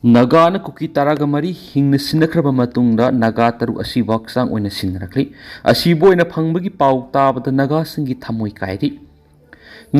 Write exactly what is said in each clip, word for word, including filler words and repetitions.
ꯅꯥꯒꯥꯅ ꯀꯨꯀꯤ ꯇꯔꯥꯒ ꯃꯔꯤ ꯍꯤꯡꯅ ꯁꯤꯟꯅꯈ꯭ꯔꯕ ꯃꯇꯨꯡꯗ ꯅꯥꯒꯥ ꯇꯔꯨꯛ ꯑꯁꯤꯕ ꯍꯛꯆꯥꯡ ꯑꯣꯏꯅ ꯁꯤꯟꯅꯔꯛꯂꯤ꯫ ꯑꯁꯤꯕ ꯑꯣꯏꯅ ꯐꯪꯕꯒꯤ ꯄꯥꯎ ꯇꯥꯕꯗ ꯅꯥꯒꯥꯁꯤꯡꯒꯤ ꯊꯃꯣꯏ ꯀꯥꯏꯔꯤ꯫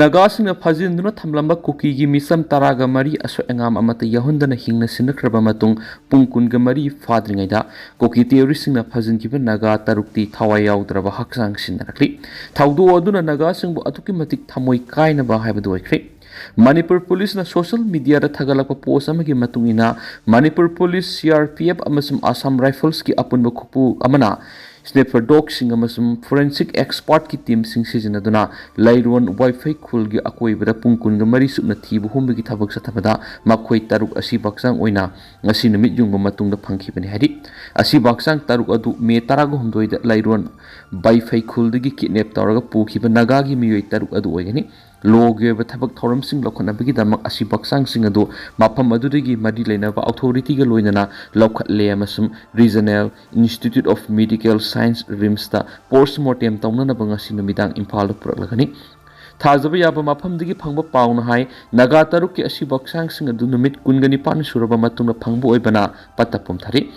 ꯅꯥꯒꯥꯁꯤꯡꯅ ꯐꯥꯖꯤꯟꯗꯨꯅ ꯊꯝꯂꯝꯕ ꯀꯨꯀꯤꯒꯤ ꯃꯤꯆꯝ ꯇꯔꯥꯒ ꯃꯔꯤ ꯑꯁꯣꯏ ꯑꯉꯥꯝ ꯑꯃꯠꯇ ꯌꯥꯎꯍꯟꯗꯅ ꯍꯤꯡꯅ ꯁꯤꯟꯅꯈ꯭ꯔꯕ ꯃꯇꯨꯡ ꯄꯨꯡ ꯀꯨꯟꯒ ꯃꯔꯤ ꯐꯥꯗ꯭ꯔꯤꯉꯩꯗ ꯀꯨꯀꯤ ꯇꯦꯔꯣꯔꯤꯁꯁꯤꯡꯅ ꯐꯥꯖꯤꯟꯈꯤꯕ ꯅꯥꯒꯥ ꯇꯔꯨꯛꯇꯤ ꯊꯋꯥꯏ ꯌꯥꯎꯗ꯭ꯔꯕ ꯍꯛꯆꯥꯡ ꯁꯤꯟꯅꯔꯛꯂꯤ꯫ ꯊꯧꯗꯣꯛ ꯑꯗꯨꯅ ꯅꯥꯒꯥꯁꯤꯡꯕꯨ ꯑꯗꯨꯛꯀꯤ ꯃꯇꯤꯛ ꯊꯃꯣꯏ ꯀꯥꯏꯅꯕ ꯍꯥꯏꯕꯗꯨ ꯑꯣꯏꯈ꯭ꯔꯦ꯫ ꯃꯅꯤꯄꯨꯔ ꯄꯨꯂꯤꯁꯅ ꯁꯣꯁꯤꯌꯦꯜ ꯃꯤꯗꯤꯌꯥꯗ ꯊꯥꯒꯠꯂꯛꯄ ꯄꯣꯁ ꯑꯃꯒꯤ ꯃꯇꯨꯡ ꯏꯟꯅ, Manipur police, C R P F ꯑꯃꯁꯨꯡ ꯑꯁꯥꯝ ꯔꯥꯏꯐꯜꯁꯀꯤ ꯑꯄꯨꯟꯕ ꯈꯨꯠꯄꯨ ꯑꯃꯅ ꯁ꯭ꯅꯦꯄꯔ ꯗꯣꯒꯁꯤꯡ ꯑꯃꯁꯨꯡ ꯐꯣꯔꯦꯟꯁꯤꯛ ꯑꯦꯛꯁꯄꯔꯠꯀꯤ ꯇꯤꯝꯁꯤꯡ ꯁꯤꯖꯤꯟꯅꯗꯨꯅ ꯂꯩꯔꯣꯟ ꯋꯥꯏꯐꯩ ꯈꯨꯜꯒꯤ ꯑꯀꯣꯏꯕꯗ ꯄꯨꯡ ꯀꯨꯟꯒ ꯃꯔꯤ ꯆꯨꯞꯅ ꯊꯤꯕ ꯍꯨꯝꯕꯒꯤ ꯊꯕꯛ ꯆꯠꯊꯕꯗ ꯃꯈꯣꯏ ꯇꯔꯨꯛ ꯑꯁꯤꯕ ꯍꯛꯆꯥꯡ ꯑꯣꯏꯅ ꯉꯁꯤ ꯅꯨꯃꯤꯠ ꯌꯨꯡꯕ ꯃꯇꯨꯡꯗ ꯐꯪꯈꯤꯕꯅꯤ ꯍꯥꯏꯔꯤ꯫ ꯑꯁꯤꯕ ꯍꯛꯆꯥꯡ ꯇꯔꯨꯛ ꯑꯗꯨ ꯃꯦ ꯇꯔꯥꯒ ꯍꯨꯝꯗꯣꯏꯗ ꯂꯩꯔꯣꯟ ꯕꯥꯏꯐꯩ ꯈꯨꯜꯗꯒꯤ ꯀꯤꯗꯅꯦꯞ ꯇꯧꯔꯒ ꯄꯨꯈꯤꯕ ꯅꯥꯒꯥꯒꯤ ꯃꯤꯑꯣꯏ ꯇꯔꯨꯛ ꯑꯗꯨ ꯑꯣꯏꯒꯅꯤ꯫ ꯂꯣꯒꯤ ꯑꯣꯏꯕ ꯊꯕꯛ ꯊꯧꯔꯝꯁꯤꯡ ꯂꯧꯈꯠꯅꯕꯒꯤꯗꯃꯛ ꯑꯁꯤꯕ ꯍꯛꯆꯥꯡꯁꯤꯡ ꯑꯗꯨ ꯃꯐꯝ ꯑꯗꯨꯗꯒꯤ ꯃꯔꯤ ꯂꯩꯅꯕ ꯑꯣꯊꯣꯔꯤꯇꯤꯒ ꯂꯣꯏꯅꯅ ꯂꯧꯈꯠꯂꯦ ꯑꯃꯁꯨꯡ regional institute of medical science, ꯔꯤꯝꯁꯇ ꯄꯣꯁꯃꯣꯔꯇꯦꯝ ꯇꯧꯅꯅꯕ ꯉꯁꯤ ꯅꯨꯃꯤꯗꯥꯡ ꯏꯝꯐꯥꯜꯗ ꯄꯨꯔꯛꯂꯒꯅꯤ꯫ ꯊꯥꯖꯕ ꯌꯥꯕ ꯃꯐꯝꯗꯒꯤ ꯐꯪꯕ ꯄꯥꯎꯅ ꯍꯥꯏ, ꯅꯥꯒꯥ ꯇꯔꯨꯛꯀꯤ ꯑꯁꯤꯕ ꯍꯛꯆꯥꯡꯁꯤꯡ ꯑꯗꯨ ꯅꯨꯃꯤꯠ ꯀꯨꯟꯒ ꯅꯤꯄꯥꯟ ꯁꯨꯔꯕ ꯃꯇꯨꯡꯗ ꯐꯪꯕ ꯑꯣꯏꯕꯅ ꯄꯠꯇ ꯄꯨꯝꯊꯔꯤ꯫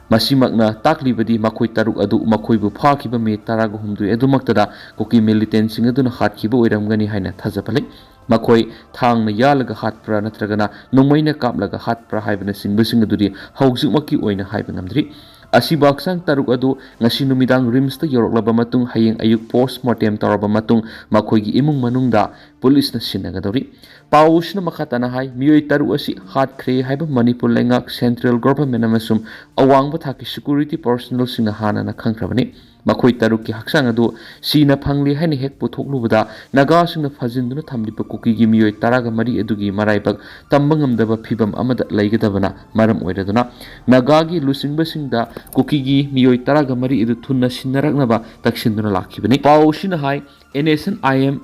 ꯃꯁꯤꯃꯛꯅ ꯇꯥꯛꯂꯤꯕꯗꯤ ꯃꯈꯣꯏ ꯇꯔꯨꯛ ꯑꯗꯨ ꯃꯈꯣꯏꯕꯨ ꯐꯥꯈꯤꯕ ꯃꯦ ꯇꯔꯥꯒ ꯍꯨꯝꯗꯣꯏ ꯑꯗꯨꯃꯛꯇꯗ ꯀꯨꯀꯤ ꯃꯤꯂꯤꯇꯦꯟꯁꯤꯡ ꯑꯗꯨꯅ ꯍꯥꯠꯈꯤꯕ ꯑꯣꯏꯔꯝꯒꯅꯤ ꯍꯥꯏꯅ ꯊꯥꯖꯕ ꯂꯩ꯫ ꯃꯈꯣꯏ ꯊꯥꯡꯅ ꯌꯥꯜꯂꯒ ꯍꯥꯠꯄ꯭ꯔꯥ ꯅꯠꯇ꯭ꯔꯒꯅ ꯅꯣꯡꯃꯩꯅ ꯀꯥꯞꯂꯒ ꯍꯥꯠꯄ꯭ꯔꯥ ꯍꯥꯏꯕꯅꯆꯤꯡꯕꯁꯤꯡ ꯑꯗꯨꯗꯤ ꯍꯧꯖꯤꯛꯃꯛꯀꯤ ꯑꯣꯏꯅ ꯍꯥꯏꯕ ꯉꯝꯗ꯭ꯔꯤ꯫ ꯑꯁꯤꯕ ꯍꯛꯆꯥꯡ ꯇꯔꯨꯛ ꯑꯗꯨ ꯉꯁꯤ ꯅꯨꯃꯤꯗꯥꯡ ꯔꯤꯝꯁꯇ ꯌꯧꯔꯛꯂꯕ ꯃꯇꯨꯡ ꯍꯌꯦꯡ ꯑꯌꯨꯛ ꯄꯣꯁꯃꯣꯔꯇꯦꯝ ꯇꯧꯔꯕ ꯃꯇꯨꯡ ꯃꯈꯣꯏꯒꯤ ꯏꯃꯨꯡ ꯃꯅꯨꯡꯗ ꯄꯨꯂꯤꯁꯅ ꯁꯤꯟꯅꯒꯗꯧꯔꯤ꯫ ꯄꯥꯎ ꯑꯁꯤꯅ ꯃꯈꯥ ꯇꯥꯅ ꯍꯥꯏ, ꯃꯤꯑꯣꯏ ꯇꯔꯨꯛ ꯑꯁꯤ ꯍꯥꯠꯈ꯭ꯔꯦ ꯍꯥꯏꯕ ꯃꯅꯤꯄꯨꯔ ꯂꯩꯉꯥꯛ, ꯁꯦꯟꯇ꯭ꯔꯦꯜ ꯒꯣꯚꯔꯟꯃꯦꯟꯠ ꯑꯃꯁꯨꯡ ꯑꯋꯥꯡꯕ ꯊꯥꯛꯀꯤ ꯁꯦꯀ꯭ꯌꯨꯔꯤꯇꯤ ꯄꯔꯁꯣꯅꯦꯜꯁꯤꯡꯅ ꯍꯥꯟꯅꯅ ꯈꯪꯈ꯭ꯔꯕꯅꯤ꯫ ꯃꯈꯣꯏ ꯇꯔꯨꯛꯀꯤ ꯍꯛꯆꯥꯡ ꯑꯗꯨ ꯁꯤꯅ ꯐꯪꯂꯦ ꯍꯥꯏꯅ ꯍꯦꯛ ꯄꯨꯊꯣꯛꯂꯨꯕꯗ ꯅꯥꯒꯥꯁꯤꯡꯅ ꯐꯥꯖꯤꯟꯗꯨꯅ ꯊꯝꯂꯤꯕ ꯀꯨꯀꯤꯒꯤ ꯃꯤꯑꯣꯏ ꯇꯔꯥꯒ ꯃꯔꯤ ꯑꯗꯨꯒꯤ ꯃꯔꯥꯏꯕꯛ ꯇꯝꯕ ꯉꯝꯗꯕ ꯐꯤꯚꯝ ꯑꯃꯗ ꯂꯩꯒꯗꯕꯅ ꯃꯔꯝ ꯑꯣꯏꯔꯗꯨꯅ ꯅꯥꯒꯥꯒꯤ ꯂꯨꯆꯤꯡꯕꯁꯤꯡꯗ ꯀꯨꯀꯤꯒꯤ ꯃꯤꯑꯣꯏ ꯇꯔꯥꯒ ꯃꯔꯤ ꯑꯗꯨ ꯊꯨꯅ ꯁꯤꯟꯅꯔꯛꯅꯕ ꯇꯛꯁꯤꯟꯗꯨꯅ ꯂꯥꯛꯈꯤꯕꯅꯤ꯫ ꯄꯥꯎ ꯑꯁꯤꯅ ꯍꯥꯏ, N S N I M,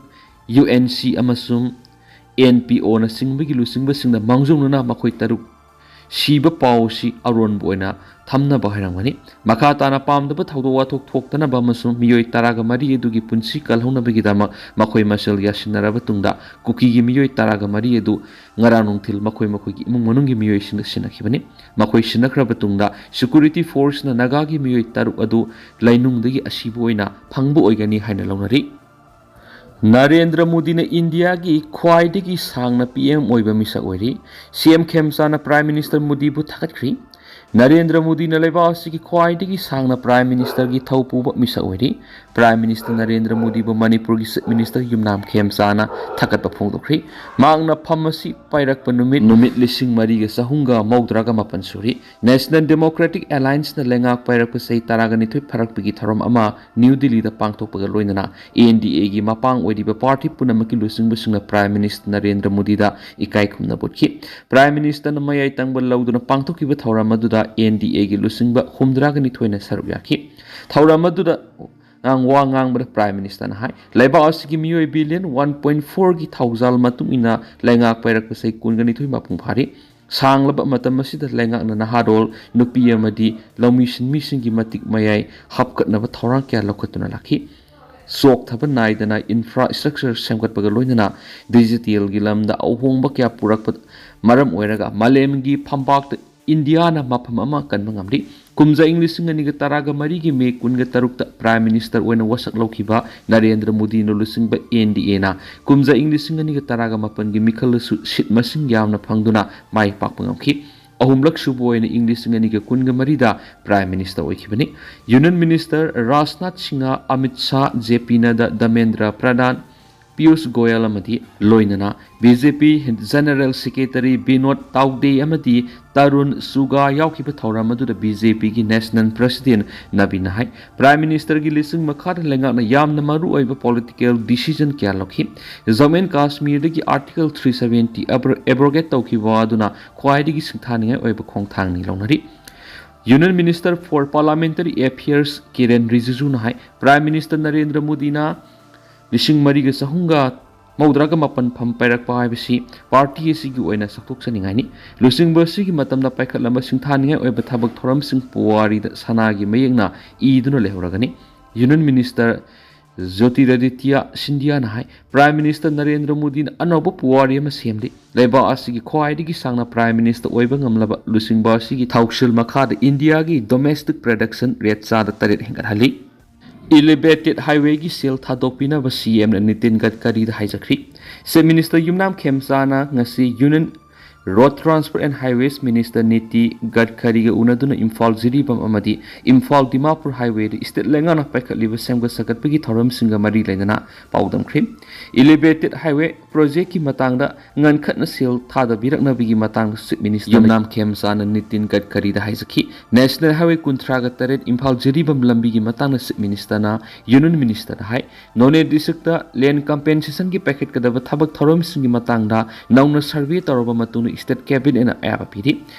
U N C ꯑꯃꯁꯨꯡ ꯑꯦꯟ ꯄꯤ ꯑꯣꯅꯆꯤꯡꯕꯒꯤ ꯂꯨꯆꯤꯡꯕꯁꯤꯡꯅ ꯃꯥꯡꯖꯧꯅꯅ ꯃꯈꯣꯏ ꯇꯔꯨꯛ ꯁꯤꯕ ꯄꯥꯎ ꯑꯁꯤ ꯑꯔꯣꯟꯕ ꯑꯣꯏꯅ ꯊꯝꯅꯕ ꯍꯥꯏꯔꯝꯒꯅꯤ꯫ ꯃꯈꯥ ꯇꯥꯅ ꯄꯥꯝꯗꯕ ꯊꯧꯗꯣꯛ ꯋꯥꯊꯣꯛ ꯊꯣꯛꯇꯅꯕ ꯑꯃꯁꯨꯡ ꯃꯤꯑꯣꯏ ꯇꯔꯥꯒ ꯃꯔꯤ ꯑꯗꯨꯒꯤ ꯄꯨꯟꯁꯤ ꯀꯜꯍꯧꯅꯕꯒꯤꯗꯃꯛ ꯃꯈꯣꯏ ꯃꯁꯦꯜ ꯌꯥꯁꯤꯟꯅꯔꯕ ꯇꯨꯡꯗ ꯀꯨꯀꯤꯒꯤ ꯃꯤꯑꯣꯏ ꯇꯔꯥꯒ ꯃꯔꯤ ꯑꯗꯨ ꯉꯔꯥꯡ ꯅꯨꯡꯊꯤꯜ ꯃꯈꯣꯏ ꯃꯈꯣꯏꯒꯤ ꯏꯃꯨꯡ ꯃꯅꯨꯡꯒꯤ ꯃꯤꯑꯣꯏꯁꯤꯡꯗ ꯁꯤꯟꯅꯈꯤꯕꯅꯤ꯫ ꯃꯈꯣꯏ ꯁꯤꯟꯅꯈ꯭ꯔꯕ ꯇꯨꯡꯗ security forceꯅ ꯅꯥꯒꯥꯒꯤ ꯃꯤꯑꯣꯏ ꯇꯔꯨꯛ ꯑꯗꯨ ꯂꯩꯅꯨꯡꯗꯒꯤ ꯑꯁꯤꯕ ꯑꯣꯏꯅ ꯐꯪꯕ ꯑꯣꯏꯒꯅꯤ ꯍꯥꯏꯅ ꯂꯧꯅꯔꯤ꯫ ꯅꯔꯦꯟꯗ꯭ꯔ ꯃꯣꯗꯤꯅ ꯏꯟꯗꯤꯌꯥꯒꯤ ꯈ꯭ꯋꯥꯏꯗꯒꯤ ꯁꯥꯡꯅ ꯄꯤ ꯑꯦꯝ ꯑꯣꯏꯕ ꯃꯤꯁꯛ ꯑꯣꯏꯔꯤ꯫ ꯁꯤ ꯑꯦꯝ ꯈꯦꯝꯆꯥꯅ ꯄ꯭ꯔꯥꯏꯝ ꯃꯤꯅꯤꯁꯇꯔ ꯃꯣꯗꯤꯕꯨ ꯊꯥꯒꯠꯈ꯭ꯔꯤ꯫ ꯅꯔꯦꯟꯗ꯭ꯔ ꯃꯣꯗꯤꯅ ꯂꯩꯕꯥꯛ ꯑꯁꯤꯒꯤ ꯈ꯭ꯋꯥꯏꯗꯒꯤ ꯁꯥꯡꯅ ꯄ꯭ꯔꯥꯏꯝ ꯃꯤꯅꯤꯁꯇꯔꯒꯤ ꯊꯧ ꯄꯨꯕ ꯃꯤꯁꯛ ꯑꯣꯏꯔꯤ꯫ ꯄ꯭ꯔꯥꯏꯝ ꯃꯤꯅꯤꯁꯇꯔ ꯅꯔꯦꯟꯗ꯭ꯔ ꯃꯣꯗꯤꯕꯨ ꯃꯅꯤꯄꯨꯔꯒꯤ ꯆꯤꯐ ꯃꯤꯅꯤꯁꯇꯔ ꯌꯨꯝꯅꯥꯝ ꯈꯦꯝꯆꯥꯅ ꯊꯥꯒꯠꯄ ꯐꯣꯡꯗꯣꯛꯈ꯭ꯔꯤ꯫ ꯃꯍꯥꯛꯅ ꯐꯝ ꯑꯁꯤ ꯄꯥꯏꯔꯛꯄ ꯅꯨꯃꯤꯠ, ꯅꯨꯃꯤꯠ ꯂꯤꯁꯤꯡ ꯃꯔꯤꯒ ꯆꯍꯨꯝꯒ ꯃꯧꯗ꯭ꯔꯥꯒ ꯃꯥꯄꯟ ꯁꯨꯔꯤ꯫ National Democratic Allianceꯅ ꯂꯩꯉꯥꯛ ꯄꯥꯏꯔꯛꯄ ꯆꯍꯤ ꯇꯔꯥꯒ ꯅꯤꯊꯣꯏ ꯐꯥꯔꯛꯄꯒꯤ ꯊꯧꯔꯝ ꯑꯃ ꯅ꯭ꯌꯨ ꯗꯤꯜꯂꯤꯗ ꯄꯥꯡꯊꯣꯛꯄꯒ ꯂꯣꯏꯅꯅ N D Aꯒꯤ ꯃꯄꯥꯡ ꯑꯣꯏꯔꯤꯕ ꯄꯥꯔꯇꯤ ꯄꯨꯝꯅꯃꯛꯀꯤ ꯂꯨꯆꯤꯡꯕꯁꯤꯡꯅ ꯄ꯭ꯔꯥꯏꯝ ꯃꯤꯅꯤꯁꯇꯔ ꯅꯔꯦꯟꯗ꯭ꯔ ꯃꯣꯗꯤꯗ ꯏꯀꯥꯏ ꯈꯨꯝꯅꯕ ꯎꯠꯈꯤ꯫ ꯄ꯭ꯔꯥꯏꯝ ꯃꯤꯅꯤꯁꯇꯔꯅ ꯃꯌꯥꯏ ꯇꯪꯕ ꯂꯧꯗꯨꯅ ꯄꯥꯡꯊꯣꯛꯈꯤꯕ ꯊꯧꯔꯝ ꯑꯗꯨꯗ N D Aꯒꯤ ꯂꯨꯆꯤꯡꯕ ꯍꯨꯝꯗ꯭ꯔꯥꯒ ꯅꯤꯊꯣꯏꯅ ꯁꯔꯨꯛ ꯌꯥꯈꯤ꯫ ꯊꯧꯔꯝ ꯑꯗꯨꯗ ꯉꯥꯡ-, ꯋꯥ ꯉꯥꯡꯕꯗ ꯄ꯭ꯔꯥꯏꯝ ꯃꯤꯅꯤꯁꯇꯔꯅ ꯍꯥꯏ, ꯂꯩꯕꯥꯛ ꯑꯁꯤꯒꯤ ꯃꯤꯑꯣꯏ ꯕꯤꯂꯤꯌꯟ ꯋꯥꯟ ꯄꯣꯏꯟ ꯐꯣꯔꯒꯤ ꯊꯧꯖꯥꯜ ꯃꯇꯨꯡ ꯏꯟꯅ ꯂꯩꯉꯥꯛ ꯄꯥꯏꯔꯛꯄ ꯆꯍꯤ ꯀꯨꯟꯒ ꯅꯤꯊꯣꯏ ꯃꯄꯨꯡ ꯐꯥꯔꯤ꯫ ꯁꯥꯡꯂꯕ ꯃꯇꯝ ꯑꯁꯤꯗ ꯂꯩꯉꯥꯛꯅ ꯅꯍꯥꯔꯣꯜ, ꯅꯨꯄꯤ ꯑꯃꯗꯤ ꯂꯧꯃꯤꯁꯤꯟꯃꯤꯁꯤꯡꯒꯤ ꯃꯇꯤꯛ ꯃꯌꯥꯏ ꯍꯥꯞꯀꯠꯅꯕ ꯊꯧꯔꯥꯡ ꯀꯌꯥ ꯂꯧꯈꯠꯇꯨꯅ ꯂꯥꯛꯈꯤ꯫ ꯆꯣꯛꯊꯕ ꯅꯥꯏꯗꯅ ꯏꯟꯐ꯭ꯔꯥꯁ꯭ꯇ꯭ꯔꯛꯆꯔ ꯁꯦꯝꯒꯠꯄꯒ ꯂꯣꯏꯅꯅ ꯗꯤꯖꯤꯇꯦꯜꯒꯤ ꯂꯝꯗ ꯑꯍꯣꯡꯕ ꯀꯌꯥ ꯄꯨꯔꯛꯄ ꯃꯔꯝ ꯑꯣꯏꯔꯒ ꯃꯥꯂꯦꯝꯒꯤ ꯐꯝꯄꯥꯛꯇ ꯏꯟꯗꯤꯌꯥꯅ ꯃꯐꯝ ꯑꯃ ꯀꯟꯕ ꯉꯝꯂꯤ꯫ ꯀꯨꯝꯖꯥ ꯏꯪ ꯂꯤꯁꯤꯡ ꯑꯅꯤꯒ ꯇꯔꯥꯒ ꯃꯔꯤꯒꯤ ꯃꯦ ꯀꯨꯟꯒ ꯇꯔꯨꯛꯇ ꯄ꯭ꯔꯥꯏꯝ ꯃꯤꯅꯤꯁꯇꯔ ꯑꯣꯏꯅ ꯋꯥꯁꯛ ꯂꯧꯈꯤꯕ ꯅꯔꯦꯟꯗ꯭ꯔ ꯃꯣꯗꯤꯅ ꯂꯨꯆꯤꯡꯕ N D Aꯅ ꯀꯨꯝꯖꯥ ꯏꯪ ꯂꯤꯁꯤꯡ ꯑꯅꯤꯒ ꯇꯔꯥꯒ ꯃꯥꯄꯟꯒꯤ ꯃꯤꯈꯜꯗꯁꯨ ꯁꯤꯠ ꯃꯁꯤꯡ ꯌꯥꯝꯅ ꯐꯪꯗꯨꯅ ꯃꯥꯏ ꯄꯥꯛꯄ ꯉꯝꯈꯤ꯫ ꯑꯍꯨꯝꯂꯛ ꯁꯨꯕ ꯑꯣꯏꯅ ꯏꯪ ꯂꯤꯁꯤꯡ ꯑꯅꯤꯒ ꯀꯨꯟꯒ ꯃꯔꯤꯗ ꯄ꯭ꯔꯥꯏꯝ ꯃꯤꯅꯤꯁꯇꯔ ꯑꯣꯏꯈꯤꯕꯅꯤ꯫ Union minister Rajnath Singh, Amit Shah, J P Nadda, Dharmendra Pradhan, Piyush Goyal ꯑꯃꯗꯤ ꯂꯣꯏꯅꯅ B J P general secretary Vinod Tawde ꯑꯃꯗꯤ ꯇꯔꯨꯟ ꯆꯨꯒ ꯌꯥꯎꯈꯤꯕ ꯊꯧꯔꯝ ꯑꯗꯨꯗ B J Pꯒꯤ ꯅꯦꯁꯅꯦꯜ ꯄ꯭ꯔꯁꯤꯗꯦꯟ ꯅꯕꯤꯟꯅ ꯍꯥꯏ, ꯄ꯭ꯔꯥꯏꯝ ꯃꯤꯅꯤꯁꯇꯔꯒꯤ ꯂꯨꯆꯤꯡ ꯃꯈꯥꯗ ꯂꯩꯉꯥꯛꯅ ꯌꯥꯝꯅ ꯃꯔꯨ ꯑꯣꯏꯕ ꯄꯣꯂꯤꯇꯤꯀꯦꯜ ꯗꯤꯁꯤꯖꯟ ꯀꯌꯥ ꯂꯧꯈꯤ꯫ ꯖꯝꯃꯨ ꯑꯦꯟ ꯀꯥꯁꯃꯤꯔꯗꯒꯤ Article three seventy abro-, abrogate ꯇꯧꯈꯤꯕ ꯑꯗꯨꯅ ꯈ꯭ꯋꯥꯏꯗꯒꯤ ꯁꯤꯡꯊꯥꯅꯤꯡꯉꯥꯏ ꯑꯣꯏꯕ ꯈꯣꯡꯊꯥꯡꯅꯤ ꯂꯧꯅꯔꯤ꯫ Union Minister for Parliamentary Affairs Kiren ꯔꯤꯖꯤꯖꯨꯅ ꯍꯥꯏ, ꯄ꯭ꯔꯥꯏꯝ ꯃꯤꯅꯤꯁꯇꯔ ꯅꯔꯦꯟꯗ꯭ꯔ ꯃꯣꯗꯤꯅ ꯂꯤꯁꯤꯡ ꯃꯔꯤꯒ ꯆꯍꯨꯝꯒ ꯃꯧꯗ꯭ꯔꯥꯒ ꯃꯥꯄꯟ ꯐꯝ ꯄꯥꯏꯔꯛꯄ ꯍꯥꯏꯕꯁꯤ ꯄꯥꯔꯇꯤ ꯑꯁꯤꯒꯤ ꯑꯣꯏꯅ ꯆꯥꯎꯊꯣꯛꯆꯅꯤꯡꯉꯥꯏꯅꯤ꯫ ꯂꯨꯆꯤꯡꯕ ꯑꯁꯤꯒꯤ ꯃꯇꯝꯗ ꯄꯥꯏꯈꯠꯂꯝꯕ ꯁꯤꯡꯊꯥꯅꯤꯡꯉꯥꯏ ꯑꯣꯏꯕ ꯊꯕꯛ ꯊꯧꯔꯝꯁꯤꯡ ꯄꯨꯋꯥꯔꯤꯗ ꯁꯅꯥꯒꯤ ꯃꯌꯦꯛꯅ ꯏꯗꯨꯅ ꯂꯩꯍꯧꯔꯒꯅꯤ꯫ ꯌꯨꯅꯤꯌꯟ ꯃꯤꯅꯤꯁꯇꯔ ꯖꯣꯇꯤꯔꯥꯗꯤꯇ꯭ꯌ ꯁꯤꯟꯙꯤꯌꯥꯅ ꯍꯥꯏ, ꯄ꯭ꯔꯥꯏꯝ ꯃꯤꯅꯤꯁꯇꯔ ꯅꯔꯦꯟꯗ꯭ꯔ ꯃꯣꯗꯤꯅ ꯑꯅꯧꯕ ꯄꯨꯋꯥꯔꯤ ꯑꯃ ꯁꯦꯝꯂꯤ꯫ ꯂꯩꯕꯥꯛ ꯑꯁꯤꯒꯤ ꯈ꯭ꯋꯥꯏꯗꯒꯤ ꯁꯥꯡꯅ ꯄ꯭ꯔꯥꯏꯝ ꯃꯤꯅꯤꯁꯇꯔ ꯑꯣꯏꯕ ꯉꯝꯂꯕ ꯂꯨꯆꯤꯡꯕ ꯑꯁꯤꯒꯤ ꯊꯧꯁꯤꯜ ꯃꯈꯥꯗ ꯏꯟꯗꯤꯌꯥꯒꯤ ꯗꯣꯃꯦꯁꯇꯤꯛ ꯄ꯭ꯔꯗꯛꯁꯟ ꯔꯦꯠ ꯆꯥꯗ ꯇꯔꯦꯠ ꯍꯦꯟꯒꯠꯍꯜꯂꯤ꯫ ꯏꯂꯤꯚꯦꯇꯦꯠ ꯍꯥꯏꯋꯦꯒꯤ ꯁꯦꯜ ꯊꯥꯗꯣꯛꯄꯤꯅꯕ ꯁꯤ ꯑꯦꯝꯅ ꯅꯤꯇꯤꯟ ꯒꯗꯀꯔꯤꯗ ꯍꯥꯏꯖꯈ꯭ꯔꯤ꯫ ꯆꯤꯐ ꯃꯤꯅꯤꯁꯇꯔ ꯌꯨꯝꯅꯥꯝ ꯈꯦꯝꯆꯥꯅ ꯉꯁꯤ union road transport and highways minister Nitin ꯒꯗꯀꯔꯤꯒ ꯎꯅꯗꯨꯅ ꯏꯝꯐꯥꯜ ꯖꯤꯔꯤꯕꯥꯝ ꯑꯃꯗꯤ ꯏꯝꯐꯥꯜ ꯗꯤꯃꯥꯄꯨꯔ ꯍꯥꯏꯋꯦꯗ ꯏꯁꯇꯦꯠ ꯂꯩꯉꯥꯛꯅ ꯄꯥꯏꯈꯠꯂꯤꯕ ꯁꯦꯝꯒꯠ ꯁꯥꯒꯠꯄꯒꯤ ꯊꯧꯔꯝꯁꯤꯡꯒ ꯃꯔꯤ ꯂꯩꯅꯅ ꯄꯥꯎꯗꯝꯈ꯭ꯔꯤ꯫ ꯏꯂꯤꯚꯦꯇꯦꯠ ꯍꯥꯏꯋꯦ ꯄ꯭ꯔꯣꯖꯦꯛꯀꯤ ꯃꯇꯥꯡꯗ ꯉꯟꯈꯠꯅ ꯁꯦꯜ ꯊꯥꯗꯕꯤꯔꯛꯅꯕꯒꯤ ꯃꯇꯥꯡꯗ ꯆꯤꯐ ꯃꯤꯅꯤꯁꯇꯔ ꯌꯨꯝꯅꯥꯝ ꯈꯦꯝꯆꯥꯅ ꯅꯤꯇꯤꯟ ꯒꯗꯀꯔꯤꯗ ꯍꯥꯏꯖꯈꯤ꯫ ꯅꯦꯁꯅꯦꯜ ꯍꯥꯏꯋꯦ ꯀꯨꯟꯊ꯭ꯔꯥꯒ ꯇꯔꯦꯠ ꯏꯝꯐꯥꯜ ꯖꯤꯔꯤꯕꯥꯝ ꯂꯝꯕꯤꯒꯤ ꯃꯇꯥꯡꯗ ꯆꯤꯐ ꯃꯤꯅꯤꯁꯇꯔꯅ ꯌꯨꯅꯤꯌꯟ ꯃꯤꯅꯤꯁꯇꯔꯗ ꯍꯥꯏ꯫ ꯅꯣꯅꯦ ꯗꯤꯁꯇ꯭ꯔꯤꯛꯇ ꯂꯦꯟ ꯀꯝꯄꯦꯟꯁꯦꯁꯟꯒꯤ ꯄꯥꯏꯈꯠꯀꯗꯕ ꯊꯕꯛ ꯊꯧꯔꯝꯁꯤꯡꯒꯤ ꯃꯇꯥꯡꯗ ꯅꯧꯅ ꯁꯔꯚꯦ ꯇꯧꯔꯕ ꯃꯇꯨꯡꯗ ꯏꯁꯇꯦꯠ ꯀꯦꯕꯤꯅꯦꯠꯅ ꯑꯌꯥꯕ ꯄꯤꯔꯤ꯫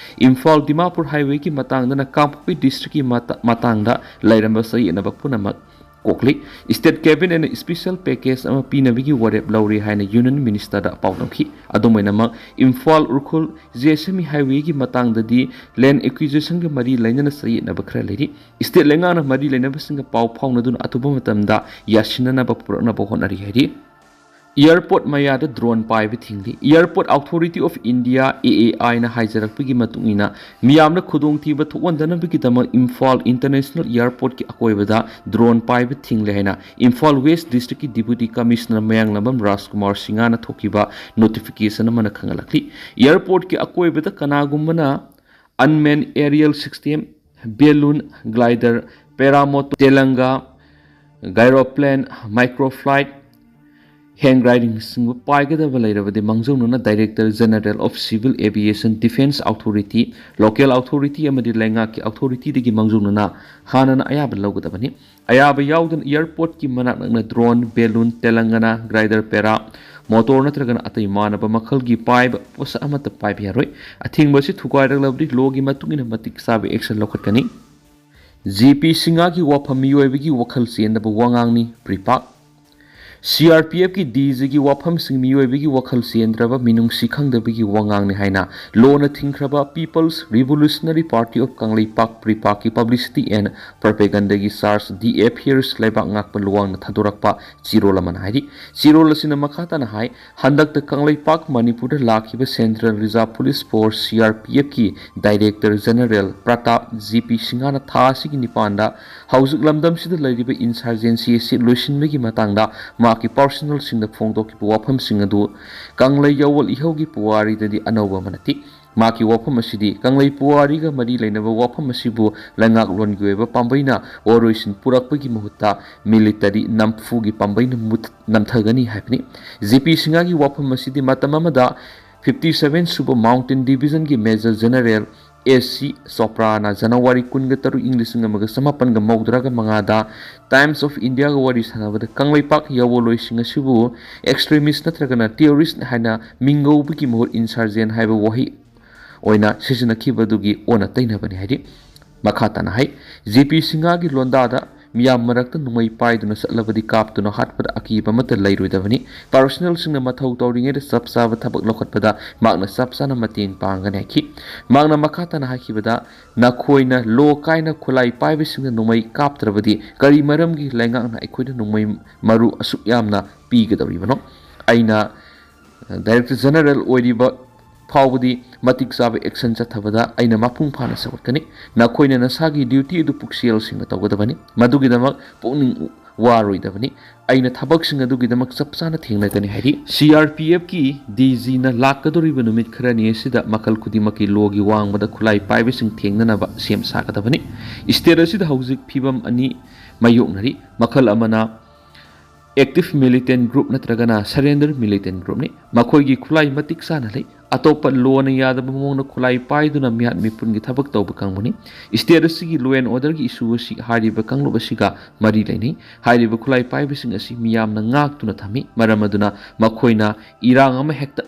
ꯏꯝꯐꯥꯜ ꯗꯤꯃꯥꯄꯨꯔ ꯍꯥꯏꯋꯦꯒꯤ ꯃꯇꯥꯡꯗꯅ ꯀꯥꯡꯄꯣꯛꯄꯤ ꯗꯤꯁꯇ꯭ꯔꯤꯛꯀꯤ ꯃꯇ-, ꯃꯇꯥꯡꯗ ꯂꯩꯔꯝꯕ ꯆꯌꯦꯠꯅꯕ ꯄꯨꯝꯅꯃꯛ ꯀꯣꯛꯂꯤ꯫ ꯏꯁꯇꯦꯠ ꯀꯦꯕꯤꯅꯦꯠꯅ ꯏꯁꯄꯤꯁꯦꯜ ꯄꯦꯀꯦꯖ ꯑꯃ ꯄꯤꯅꯕꯒꯤ ꯋꯥꯔꯦꯞ ꯂꯧꯔꯦ ꯍꯥꯏꯅ ꯌꯨꯅꯤꯌꯟ ꯃꯤꯅꯤꯁꯇꯔꯗ ꯄꯥꯎꯗꯝꯈꯤ꯫ ꯑꯗꯨꯝ ꯑꯣꯏꯅꯃꯛ, ꯏꯝꯐꯥꯜ ꯎꯈ꯭ꯔꯨꯜ ꯖꯦꯁꯦꯃꯤ ꯍꯥꯏꯋꯦꯒꯤ ꯃꯇꯥꯡꯗꯗꯤ ꯂꯦꯟ ꯑꯦꯀ꯭ꯋꯤꯖꯤꯁꯟꯒ ꯃꯔꯤ ꯂꯩꯅꯅ ꯆꯌꯦꯠꯅꯕ ꯈꯔ ꯂꯩꯔꯤ꯫ ꯏꯁꯇꯦꯠ ꯂꯩꯉꯥꯛꯅ ꯃꯔꯤ ꯂꯩꯅꯕꯁꯤꯡꯒ ꯄꯥꯎ ꯐꯥꯎꯅꯗꯨꯅ ꯑꯊꯨꯕ ꯃꯇꯝꯗ ꯌꯥꯁꯤꯟꯅꯅꯕ ꯄꯨꯔꯛꯅꯕ ꯍꯣꯠꯅꯔꯤ ꯍꯥꯏꯔꯤ꯫ ꯑꯦꯌꯔꯄꯣꯔꯠ ꯃꯌꯥꯗ ꯗ꯭ꯔꯣꯟ ꯄꯥꯏꯕ ꯊꯤꯡꯂꯤ꯫ ꯑꯦꯌꯔꯄꯣꯔꯠ ꯑꯣꯊꯣꯔꯤꯇꯤ ꯑꯣꯐ ꯏꯟꯗꯤꯌꯥ, ꯑꯦ ꯑꯦ ꯑꯥꯏꯅ ꯍꯥꯏꯖꯔꯛꯄꯒꯤ ꯃꯇꯨꯡ ꯏꯟꯅ, ꯃꯤꯌꯥꯝꯅ ꯈꯨꯗꯣꯡꯊꯤꯕ ꯊꯣꯛꯍꯟꯗꯅꯕꯒꯤꯗꯃꯛ ꯏꯝꯐꯥꯜ ꯏꯟꯇꯔꯅꯦꯁꯅꯦꯜ ꯑꯦꯌꯔꯄꯣꯔꯠꯀꯤ ꯑꯀꯣꯏꯕꯗ ꯗ꯭ꯔꯣꯟ ꯄꯥꯏꯕ ꯊꯤꯡꯂꯦ ꯍꯥꯏꯅ ꯏꯝꯐꯥꯜ ꯋꯦꯁ ꯗꯤꯁꯇ꯭ꯔꯤꯛꯀꯤ ꯗꯤꯄꯨꯇꯤ ꯀꯃꯤꯁꯅꯔ ꯃꯌꯥꯡꯂꯝꯕꯝ ꯔꯥꯖꯀꯨꯃꯥꯔ ꯁꯤꯡꯍꯅ ꯊꯣꯛꯈꯤꯕ ꯅꯣꯇꯤꯐꯤꯀꯦꯁꯟ ꯑꯃꯅ ꯈꯪꯍꯜꯂꯛꯂꯤ꯫ ꯑꯦꯌꯔꯄꯣꯔꯠꯀꯤ ꯑꯀꯣꯏꯕꯗ ꯀꯅꯥꯒꯨꯝꯕꯅ unmanned aerial system, balloon, glider, paramotor, ꯇꯦꯂꯪꯒꯥ, gyroplane, microflight, hang glidingꯅꯆꯤꯡꯕ ꯄꯥꯏꯒꯗꯕ ꯂꯩꯔꯕꯗꯤ ꯃꯥꯡꯖꯧꯅꯅ Director General of Civil Aviation Defence Authority, local authority ꯑꯃꯗꯤ ꯂꯩꯉꯥꯛꯀꯤ ꯑꯣꯊꯣꯔꯤꯇꯤꯗꯒꯤ ꯃꯥꯡꯖꯧꯅꯅ ꯍꯥꯟꯅꯅ ꯑꯌꯥꯕ ꯂꯧꯒꯗꯕꯅꯤ꯫ ꯑꯌꯥꯕ ꯌꯥꯎꯗꯅ ꯑꯦꯌꯔꯄꯣꯔꯠꯀꯤ ꯃꯅꯥꯛ ꯅꯛꯅ ꯗ꯭ꯔꯣꯟ, ꯕꯦꯂꯨꯟ, ꯇꯦꯂꯪꯒꯅꯥ, ꯒ꯭ꯂꯥꯏꯗꯔ, ꯄꯦꯔꯥ ꯃꯣꯇꯣꯔ ꯅꯠꯇ꯭ꯔꯒꯅ ꯑꯇꯩ ꯃꯥꯟꯅꯕ ꯃꯈꯜꯒꯤ ꯄꯥꯏꯕ ꯄꯣꯠꯁꯛ ꯑꯃꯠꯇ ꯄꯥꯏꯕ ꯌꯥꯔꯣꯏ꯫ ꯑꯊꯤꯡꯕ ꯑꯁꯤ ꯊꯨꯒꯥꯏꯔꯛꯂꯕꯗꯤ ꯂꯣꯒꯤ ꯃꯇꯨꯡ ꯏꯟꯅ ꯃꯇꯤꯛ ꯆꯥꯕ ꯑꯦꯛꯁꯟ ꯂꯧꯈꯠꯀꯅꯤ꯫ ꯖꯤ ꯄꯤ ꯁꯤꯡꯍꯒꯤ ꯋꯥꯐꯝ ꯃꯤꯑꯣꯏꯕꯒꯤ ꯋꯥꯈꯜ ꯆꯦꯟꯗꯕ ꯋꯥꯉꯥꯡꯅꯤ, ꯄ꯭ꯔꯤꯄꯥꯛ꯫ ꯁꯤ ꯑꯥꯔ ꯄꯤ ꯑꯦꯐꯀꯤ ꯗꯤ ꯖꯤꯒꯤ ꯋꯥꯐꯝꯁꯤꯡ ꯃꯤꯑꯣꯏꯕꯒꯤ ꯋꯥꯈꯜ ꯆꯦꯟꯗ꯭ꯔꯕ, ꯃꯤꯅꯨꯡꯁꯤ ꯈꯪꯗꯕꯒꯤ ꯋꯥꯉꯥꯡꯅꯤ ꯍꯥꯏꯅ ꯂꯣꯅ ꯊꯤꯡꯈ꯭ꯔꯕ People's Revolutionary Party of Kangleipak, ꯄ꯭ꯔꯤꯄꯥꯛꯀꯤ Publicity and Propagandaꯒꯤ Charge ꯗꯤ ꯑꯦꯐ ꯍꯤꯌꯔꯁ ꯂꯩꯕꯥꯛ ꯉꯥꯛꯄ ꯂꯨꯋꯥꯡꯅ ꯊꯥꯗꯣꯔꯛꯄ ꯆꯦꯔꯣꯜ ꯑꯃꯅ ꯍꯥꯏꯔꯤ꯫ ꯆꯦꯔꯣꯜ ꯑꯁꯤꯅ ꯃꯈꯥ ꯇꯥꯅ ꯍꯥꯏ, ꯍꯟꯗꯛꯇ ꯀꯪꯂꯩꯄꯥꯛ ꯃꯅꯤꯄꯨꯔꯗ ꯂꯥꯛꯈꯤꯕ Central Reserve Police Force, C R P F ꯀꯤ Director General Pratap G P ꯁꯤꯡꯍꯅ ꯊꯥ ꯑꯁꯤꯒꯤ ꯅꯤꯄꯥꯟꯗ ꯍꯧꯖꯤꯛ ꯂꯝꯗꯝꯁꯤꯗ ꯂꯩꯔꯤꯕ insurgency ꯑꯁꯤ ꯂꯣꯏꯁꯤꯟꯕꯒꯤ ꯃꯇꯥꯡꯗ ꯃꯍꯥꯛꯀꯤ ꯄꯥꯔꯁꯣꯅꯦꯜꯁꯤꯡꯗ ꯐꯣꯡꯗꯣꯛꯈꯤꯕ ꯋꯥꯐꯝꯁꯤꯡ ꯑꯗꯨ ꯀꯪꯂꯩ ꯌꯥꯋꯣꯜ ꯏꯍꯧꯒꯤ ꯄꯨꯋꯥꯔꯤꯗꯗꯤ ꯑꯅꯧꯕ ꯑꯃ ꯅꯠꯇꯦ꯫ ꯃꯍꯥꯛꯀꯤ ꯋꯥꯐꯝ ꯑꯁꯤꯗꯤ ꯀꯪꯂꯩ ꯄꯨꯋꯥꯔꯤꯒ ꯃꯔꯤ ꯂꯩꯅꯕ ꯋꯥꯐꯝ ꯑꯁꯤꯕꯨ ꯂꯩꯉꯥꯛꯂꯣꯟꯒꯤ ꯑꯣꯏꯕ ꯄꯥꯝꯕꯩꯅ ꯋꯥꯔꯣꯏꯁꯤꯟ ꯄꯨꯔꯛꯄꯒꯤ ꯃꯍꯨꯠꯇ military ꯅꯝꯐꯨꯒꯤ ꯄꯥꯝꯕꯩꯅ ꯃꯨꯠ-, ꯅꯝꯊꯒꯅꯤ ꯍꯥꯏꯕꯅꯤ꯫ ꯖꯤ ꯄꯤ ꯁꯤꯡꯍꯒꯤ ꯋꯥꯐꯝ ꯑꯁꯤꯗꯤ ꯃꯇꯝ ꯑꯃꯗ fifty seven ꯁꯨꯕ Mountain Divisionꯒꯤ Major General S C ꯆꯣꯄ꯭ꯔꯥꯅ January ꯀꯨꯟꯒ ꯇꯔꯨꯛ, ꯏꯪ ꯂꯤꯁꯤꯡ ꯑꯃꯒ ꯆꯃꯥꯄꯟꯒ ꯃꯧꯗ꯭ꯔꯥꯒ ꯃꯉꯥꯗ Times of Indiaꯒ ꯋꯥꯔꯤ ꯁꯥꯟꯅꯕꯗ ꯀꯪꯂꯩꯄꯥꯛ ꯌꯥꯋꯣꯜꯂꯣꯏꯁꯤꯡ ꯑꯁꯤꯕꯨ extremist ꯅꯠꯇ꯭ꯔꯒꯅ terrorist ꯍꯥꯏꯅ ꯃꯤꯡꯒꯧꯕꯒꯤ ꯃꯍꯨꯠ insurgent ꯍꯥꯏꯕ ꯋꯥꯍꯩ ꯑꯣꯏꯅ ꯁꯤꯖꯤꯟꯅꯈꯤꯕꯗꯨꯒꯤ ꯑꯣꯟꯅ ꯇꯩꯅꯕꯅꯤ ꯍꯥꯏꯔꯤ꯫ ꯃꯈꯥ ꯇꯥꯅ ꯍꯥꯏ, ꯖꯤ ꯄꯤ ꯁꯤꯡꯍꯒꯤ ꯂꯣꯟꯗꯥꯗ ꯃꯤꯌꯥꯝ ꯃꯔꯛꯇ ꯅꯣꯡꯃꯩ ꯄꯥꯏꯗꯨꯅ ꯆꯠꯂꯕꯗꯤ ꯀꯥꯞꯇꯨꯅ ꯍꯥꯠꯄꯗ ꯑꯀꯤꯕ ꯑꯃꯠꯇ ꯂꯩꯔꯣꯏꯗꯕꯅꯤ꯫ ꯄꯥꯔꯁꯣꯅꯦꯜꯁꯤꯡꯅ ꯃꯊꯧ ꯇꯧꯔꯤꯉꯩꯗ ꯆꯞ ꯆꯥꯕ ꯊꯕꯛ ꯂꯧꯈꯠꯄꯗ ꯃꯍꯥꯛꯅ ꯆꯞ ꯆꯥꯅ ꯃꯇꯦꯡ ꯄꯥꯡꯒꯅꯤ ꯍꯥꯏꯈꯤ꯫ ꯃꯍꯥꯛꯅ ꯃꯈꯥ ꯇꯥꯅ ꯍꯥꯏꯈꯤꯕꯗ, ꯅꯈꯣꯏꯅ ꯂꯣ ꯀꯥꯏꯅ ꯈꯨꯠꯂꯥꯏ ꯄꯥꯏꯕꯁꯤꯡꯅ ꯅꯣꯡꯃꯩ ꯀꯥꯞꯇ꯭ꯔꯕꯗꯤ ꯀꯔꯤ ꯃꯔꯝꯒꯤ ꯂꯩꯉꯥꯛꯅ ꯑꯩꯈꯣꯏꯗ ꯅꯣꯡꯃꯩ ꯃꯔꯨ ꯑꯁꯨꯛ ꯌꯥꯝꯅ ꯄꯤꯒꯗꯧꯔꯤꯕꯅꯣ? ꯑꯩꯅ Director General ꯑꯣꯏꯔꯤꯕ ꯐꯥꯎꯕꯗꯤ ꯃꯇꯤꯛ ꯆꯥꯕ action ꯆꯠꯊꯕꯗ ꯑꯩꯅ ꯃꯄꯨꯡ ꯐꯥꯅ ꯁꯧꯒꯠꯀꯅꯤ꯫ ꯅꯈꯣꯏꯅ ꯅꯁꯥꯒꯤ duty ꯑꯗꯨ ꯄꯨꯛꯆꯦꯜ ꯁꯦꯡꯅ ꯇꯧꯒꯗꯕꯅꯤ꯫ ꯃꯗꯨꯒꯤꯗꯃꯛ ꯄꯨꯛꯅꯤꯡ ꯋꯥꯔꯣꯏꯗꯕꯅꯤ꯫ ꯑꯩꯅ ꯊꯕꯛꯁꯤꯡ ꯑꯗꯨꯒꯤꯗꯃꯛ ꯆꯞ ꯆꯥꯅ ꯊꯦꯡꯅꯒꯅꯤ ꯍꯥꯏꯔꯤ꯫ ꯁꯤ ꯑꯥꯔ ꯄꯤ ꯑꯦꯐꯀꯤ ꯗꯤ ꯖꯤꯅ ꯂꯥꯛꯀꯗꯧꯔꯤꯕ ꯅꯨꯃꯤꯠ ꯈꯔꯅꯤ ꯑꯁꯤꯗ ꯃꯈꯜ ꯈꯨꯗꯤꯡꯃꯛꯀꯤ ꯂꯣꯒꯤ ꯋꯥꯡꯃꯗ ꯈꯨꯠꯂꯥꯏ ꯄꯥꯏꯕꯁꯤꯡ ꯊꯦꯡꯅꯅꯕ ꯁꯦꯝ ꯁꯥꯒꯗꯕꯅꯤ꯫ State ꯑꯁꯤꯗ ꯍꯧꯖꯤꯛ ꯐꯤꯕꯝ ꯑꯅꯤ ꯃꯥꯌꯣꯛꯅꯔꯤ꯫ ꯃꯈꯜ ꯑꯃꯅ active militant group ꯅꯠꯇ꯭ꯔꯒꯅ surrender militant groupꯅꯤ꯫ ꯃꯈꯣꯏꯒꯤ ꯈꯨꯠꯂꯥꯏ ꯃꯇꯤꯛ ꯆꯥꯅ ꯂꯩ꯫ ꯑꯇꯣꯞꯄ ꯂꯣꯅ ꯌꯥꯗꯕ ꯃꯑꯣꯡꯗ ꯈꯨꯠꯂꯥꯏ ꯄꯥꯏꯗꯨꯅ ꯃꯤꯍꯥꯠ ꯃꯤꯄꯨꯟꯒꯤ ꯊꯕꯛ ꯇꯧꯕ ꯀꯥꯡꯕꯨꯅꯤ꯫ State ꯑꯁꯤꯒꯤ law and orderꯒꯤ issue ꯑꯁꯤ ꯍꯥꯏꯔꯤꯕ ꯀꯥꯡꯂꯨꯞ ꯑꯁꯤꯒ ꯃꯔꯤ ꯂꯩꯅꯩ꯫ ꯍꯥꯏꯔꯤꯕ ꯈꯨꯠꯂꯥꯏ ꯄꯥꯏꯕꯁꯤꯡ ꯑꯁꯤ ꯃꯤꯌꯥꯝꯅ ꯉꯥꯛꯇꯨꯅ ꯊꯝꯃꯤ, ꯃꯔꯝ ꯑꯗꯨꯅ ꯃꯈꯣꯏꯅ ꯏꯔꯥꯡ ꯑꯃ ꯍꯦꯛꯇ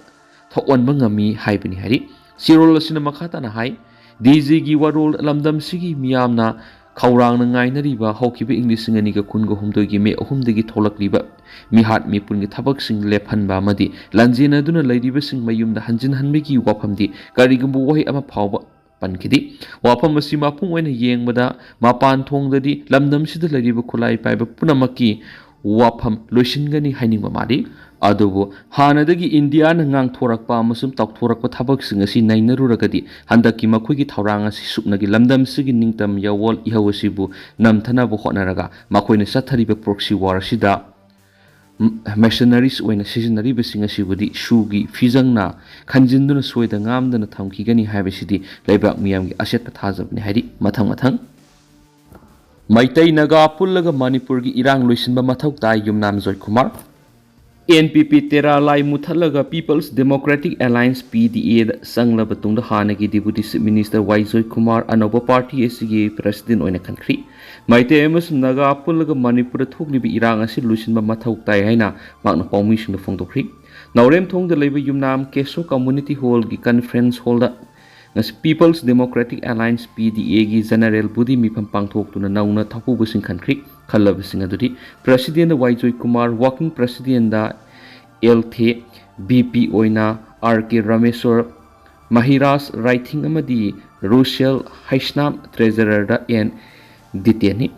ꯊꯣꯛꯍꯟꯕ ꯉꯝꯃꯤ ꯍꯥꯏꯕꯅꯤ ꯍꯥꯏꯔꯤ꯫ ꯆꯦꯔꯣꯜ ꯑꯁꯤꯅ ꯃꯈꯥ ꯇꯥꯅ ꯍꯥꯏ, ꯗꯤ ꯖꯤꯒꯤ ꯋꯥꯔꯣꯜ ꯂꯝꯗꯝꯁꯤꯒꯤ ꯃꯤꯌꯥꯝꯅ ꯈꯧꯔꯥꯡꯅ ꯉꯥꯏꯅꯔꯤꯕ ꯍꯧꯈꯤꯕ ꯏꯪ ꯂꯤꯁꯤꯡ ꯑꯅꯤꯒ ꯀꯨꯟꯒ ꯍꯨꯝꯗꯣꯏꯒꯤ ꯃꯦ ꯑꯍꯨꯝꯗꯒꯤ ꯊꯣꯛꯂꯛꯂꯤꯕ ꯃꯤꯍꯥꯠ ꯃꯤꯄꯨꯟꯒꯤ ꯊꯕꯛꯁꯤꯡ ꯂꯦꯞꯍꯟꯕ ꯑꯃꯗꯤ ꯂꯥꯟꯖꯦꯟꯅꯗꯨꯅ ꯂꯩꯔꯤꯕꯁꯤꯡ ꯃꯌꯨꯝꯗ ꯍꯟꯖꯤꯟꯍꯟꯕꯒꯤ ꯋꯥꯐꯝꯗꯤ ꯀꯔꯤꯒꯨꯝꯕ ꯋꯥꯍꯩ ꯑꯃ ꯐꯥꯎꯕ ꯄꯟꯈꯤꯗꯦ꯫ ꯋꯥꯐꯝ ꯑꯁꯤ ꯃꯄꯨꯡ ꯑꯣꯏꯅ ꯌꯦꯡꯕꯗ ꯃꯄꯥꯟ ꯊꯣꯡꯗꯗꯤ ꯂꯝꯗꯝꯁꯤꯗ ꯂꯩꯔꯤꯕ ꯈꯨꯠꯂꯥꯏ ꯄꯥꯏꯕ ꯄꯨꯝꯅꯃꯛꯀꯤ ꯋꯥꯐꯝ ꯂꯣꯏꯁꯤꯟꯒꯅꯤ ꯍꯥꯏꯅꯤꯡꯕ ꯃꯥꯜꯂꯤ꯫ ꯑꯗꯨꯕꯨ ꯍꯥꯟꯅꯗꯒꯤ ꯏꯟꯗꯤꯌꯥꯅ ꯉꯥꯡꯊꯣꯔꯛꯄ ꯑꯃꯁꯨꯡ ꯇꯧꯊꯣꯔꯛꯄ ꯊꯕꯛꯁꯤꯡ ꯑꯁꯤ ꯅꯩꯅꯔꯨꯔꯒꯗꯤ ꯍꯟꯗꯛꯀꯤ ꯃꯈꯣꯏꯒꯤ ꯊꯧꯔꯥꯡ ꯑꯁꯤ ꯁꯨꯞꯅꯒꯤ ꯂꯝꯗꯝꯁꯤꯒꯤ ꯅꯤꯡꯇꯝ ꯌꯥꯋꯣꯜ ꯏꯍꯧ ꯑꯁꯤꯕꯨ ꯅꯝꯊꯅꯕ ꯍꯣꯠꯅꯔꯒ ꯃꯈꯣꯏꯅ ꯆꯠꯊꯔꯤꯕ proxy war ꯑꯁꯤꯗ mercenaries ꯑꯣꯏꯅ ꯁꯤꯖꯤꯟꯅꯔꯤꯕꯁꯤꯡ ꯑꯁꯤꯕꯨꯗꯤ ꯁꯨꯒꯤ ꯐꯤꯖꯪꯅ ꯈꯟꯖꯤꯟꯗꯨꯅ ꯁꯣꯏꯗ ꯉꯥꯝꯗꯅ ꯊꯝꯈꯤꯒꯅꯤ ꯍꯥꯏꯕꯁꯤꯗꯤ ꯂꯩꯕꯥꯛ ꯃꯤꯌꯥꯝꯒꯤ ꯑꯆꯦꯠꯄ ꯊꯥꯖꯕꯅꯤ ꯍꯥꯏꯔꯤ꯫ ꯃꯊꯪ ꯃꯊꯪ ꯃꯩꯇꯩ ꯅꯥꯒꯥ ꯄꯨꯜꯂꯒ ꯃꯅꯤꯄꯨꯔꯒꯤ ꯏꯔꯥꯡ ꯂꯣꯏꯁꯤꯟꯕ ꯃꯊꯧ ꯇꯥꯏ, ꯌꯨꯝꯅꯥꯝ Joykumar. N P P Tera Lai ꯃꯨꯊꯠꯂꯒ People's Democratic Alliance, P D A, ꯗ ꯆꯪꯂꯕ ꯇꯨꯡꯗ ꯍꯥꯟꯅꯒꯤ Deputy Chief Minister ꯋꯥꯏ ꯖꯣꯏꯀꯨꯃꯥꯔ ꯑꯅꯧꯕ party ꯑꯁꯤꯒꯤ president ꯑꯣꯏꯅ ꯈꯟꯈ꯭ꯔꯤ꯫ ꯃꯩꯇꯩ ꯑꯃꯁꯨꯡ ꯅꯥꯒꯥ ꯄꯨꯜꯂꯒ ꯃꯅꯤꯄꯨꯔꯗ ꯊꯣꯛꯂꯤꯕ ꯏꯔꯥꯡ ꯑꯁꯤ ꯂꯣꯏꯁꯤꯟꯕ ꯃꯊꯧ ꯇꯥꯏ ꯍꯥꯏꯅ ꯃꯍꯥꯛꯅ ꯄꯥꯎꯃꯤꯁꯤꯡꯗ ꯐꯣꯡꯗꯣꯛꯈ꯭ꯔꯤ꯫ ꯅꯥꯎꯔꯦꯝꯊꯣꯡꯗ ꯂꯩꯕ ꯌꯨꯝꯅꯥꯝ ꯀꯦꯁꯣ Community Hallꯒꯤ conference hallꯗ ꯉꯁꯤ People's Democratic Alliance, P D A, ꯒꯤ general body ꯃꯤꯐꯝ ꯄꯥꯡꯊꯣꯛꯇꯨꯅ ꯅꯧꯅ ꯊꯧꯄꯨꯕꯁꯤꯡ ꯈꯟꯈ꯭ꯔꯤ꯫ ꯈꯜꯂꯕꯁꯤꯡ ꯑꯗꯨꯗꯤ president ꯋꯥꯏ ꯖꯣꯏꯀꯨꯃꯥꯔ, working presidentꯗ ꯑꯦꯜ ꯊꯦ, ꯚꯤ ꯄꯤ ꯑꯣꯏꯅ ꯑꯥꯔ ꯀꯦ ꯔꯥꯃꯦꯁꯣꯔ, ꯃꯍꯤꯔꯥꯖ ꯔꯥꯏꯊꯤꯡ ꯑꯃꯗꯤ ꯔꯨꯁꯦꯜ ꯍꯩꯁꯅꯥꯝ, treasurerꯗ ꯑꯦꯟ ꯗꯤꯇꯦꯟꯅꯤ꯫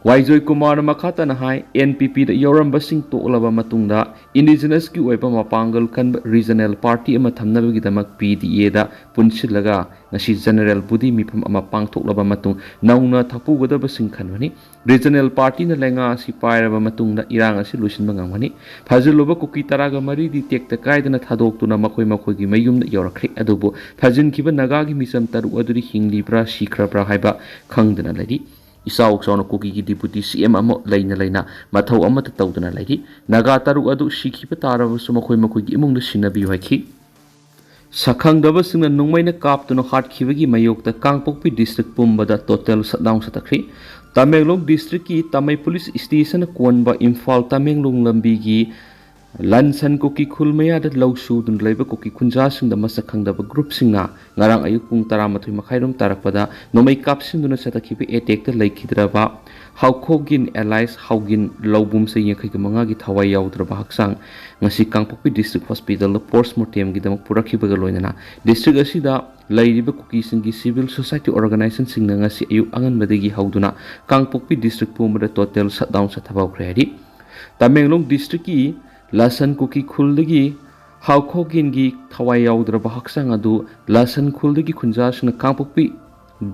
ꯋꯥꯏ ꯖꯣꯏꯀꯨꯃꯥꯔꯅ ꯃꯈꯥ ꯇꯥꯅ ꯍꯥꯏ, ꯑꯦꯟ ꯄꯤ ꯄꯤꯗ ꯌꯥꯎꯔꯝꯕꯁꯤꯡ ꯇꯣꯛꯂꯕ ꯃꯇꯨꯡꯗ indigenousꯀꯤ ꯑꯣꯏꯕ ꯃꯄꯥꯡꯒꯜ ꯀꯟꯕ regional party ꯑꯃ ꯊꯝꯅꯕꯒꯤꯗꯃꯛ P D Aꯗ ꯄꯨꯟꯁꯤꯜꯂꯒ ꯉꯁꯤ general body ꯃꯤꯐꯝ ꯑꯃ ꯄꯥꯡꯊꯣꯛꯂꯕ ꯃꯇꯨꯡ ꯅꯧꯅ ꯊꯧꯄꯨꯒꯗꯕꯁꯤꯡ ꯈꯟꯕꯅꯤ꯫ Regional partyꯅ ꯂꯩꯉꯥꯛ ꯑꯁꯤ ꯄꯥꯏꯔꯕ ꯃꯇꯨꯡꯗ ꯏꯔꯥꯡ ꯑꯁꯤ ꯂꯣꯏꯁꯤꯟꯕ ꯉꯝꯒꯅꯤ꯫ ꯐꯥꯖꯤꯜꯂꯨꯕ ꯀꯨꯀꯤ ꯇꯔꯥꯒ ꯃꯔꯤꯗꯤ ꯇꯦꯛꯇ ꯀꯥꯏꯗꯅ ꯊꯥꯗꯣꯛꯇꯨꯅ ꯃꯈꯣꯏ ꯃꯈꯣꯏꯒꯤ ꯃꯌꯨꯝꯗ ꯌꯧꯔꯛꯈ꯭ꯔꯦ꯫ ꯑꯗꯨꯕꯨ ꯐꯥꯖꯤꯟꯈꯤꯕ ꯅꯥꯒꯥꯒꯤ ꯃꯤꯆꯝ ꯇꯔꯨꯛ ꯑꯗꯨꯗꯤ ꯍꯤꯡꯂꯤꯕ꯭ꯔꯥ ꯁꯤꯈ꯭ꯔꯕ꯭ꯔꯥ ꯍꯥꯏꯕ ꯈꯪꯗꯅ ꯂꯩꯔꯤ꯫ ꯏꯆꯥꯎ ꯆꯥꯎꯅ ꯀꯨꯀꯤꯒꯤ Deputy C M ꯑꯃ ꯂꯩꯅ ꯂꯩꯅ ꯃꯊꯧ ꯑꯃꯠꯇ ꯇꯧꯗꯅ ꯂꯩꯔꯤ꯫ ꯅꯥꯒꯥ ꯇꯔꯨꯛ ꯑꯗꯨ ꯁꯤꯈꯤꯕ ꯇꯥꯔꯕꯁꯨ ꯃꯈꯣꯏ ꯃꯈꯣꯏꯒꯤ ꯏꯃꯨꯡꯗ ꯁꯤꯟꯅꯕꯤꯌꯨ ꯍꯥꯏꯈꯤ꯫ ꯁꯛꯈꯪꯗꯕꯁꯤꯡꯅ ꯅꯣꯡꯃꯩꯅ ꯀꯥꯞꯇꯨꯅ ꯍꯥꯠꯈꯤꯕꯒꯤ ꯃꯥꯌꯣꯛꯇ ꯀꯥꯡꯄꯣꯛꯄꯤ district ꯄꯨꯝꯕꯗ total shutdown ꯆꯠꯊꯈ꯭ꯔꯤ꯫ ꯇꯃꯦꯡꯂꯣꯡ districtꯀꯤ ꯇꯥꯃꯩ police stationꯅ ꯀꯣꯟꯕ ꯏꯝꯐꯥꯜ ꯇꯃꯦꯡꯂꯣꯡ ꯂꯝꯕꯤꯒꯤ ꯂꯟꯁꯟ ꯀꯨꯀꯤ ꯈꯨꯜ ꯃꯌꯥꯗ ꯂꯧ ꯁꯨꯗꯨꯅ ꯂꯩꯕ ꯀꯨꯀꯤ ꯈꯨꯟꯖꯥꯁꯤꯡꯗ ꯃꯁꯛ ꯈꯪꯗꯕ ꯒ꯭ꯔꯨꯞꯁꯤꯡꯅ ꯉꯔꯥꯡ ꯑꯌꯨꯛ ꯄꯨꯡ ꯇꯔꯥꯃꯥꯊꯣꯏ ꯃꯈꯥꯏꯔꯣꯝ ꯇꯥꯔꯛꯄꯗ ꯅꯣꯡꯃꯩ ꯀꯥꯞꯁꯤꯟꯗꯨꯅ ꯆꯠꯊꯈꯤꯕ ꯑꯦꯇꯦꯛꯇ ꯂꯩꯈꯤꯗ꯭ꯔꯕ ꯍꯥꯎꯈꯣꯒꯤꯟ alias ꯍꯥꯎꯒꯤꯟ ꯂꯧꯕꯨꯝ ꯆꯍꯤ ꯌꯥꯡꯈꯩꯒ ꯃꯉꯥꯒꯤ ꯊꯋꯥꯏ ꯌꯥꯎꯗ꯭ꯔꯕ ꯍꯛꯆꯥꯡ ꯉꯁꯤ ꯀꯥꯡꯄꯣꯛꯄꯤ district hospitalꯗ post mortemꯒꯤꯗꯃꯛ ꯄꯨꯔꯛꯈꯤꯕꯒ ꯂꯣꯏꯅꯅ district ꯑꯁꯤꯗ ꯂꯩꯔꯤꯕ ꯀꯨꯀꯤꯁꯤꯡꯒꯤ civil society organizationꯁꯤꯡꯅ ꯉꯁꯤ ꯑꯌꯨꯛ ꯑꯉꯟꯕꯗꯒꯤ ꯍꯧꯗꯨꯅ ꯀꯥꯡꯄꯣꯛꯄꯤ district ꯄꯨꯝꯕꯗ total shutdown ꯆꯠꯊꯕ ꯍꯧꯈ꯭ꯔꯦ ꯍꯥꯏꯔꯤ꯫ ꯇꯃꯦꯡꯂꯣꯡ districtꯀꯤ ꯂꯁꯟ ꯀꯨꯀꯤ ꯈꯨꯜꯗꯒꯤ ꯍꯥꯎꯈꯣꯒꯤꯟꯒꯤ ꯊꯋꯥꯏ ꯌꯥꯎꯗ꯭ꯔꯕ ꯍꯛꯆꯥꯡ ꯑꯗꯨ ꯂꯁꯟ ꯈꯨꯜꯗꯒꯤ ꯈꯨꯟꯖꯥꯁꯤꯡꯅ ꯀꯥꯡꯄꯣꯛꯄꯤ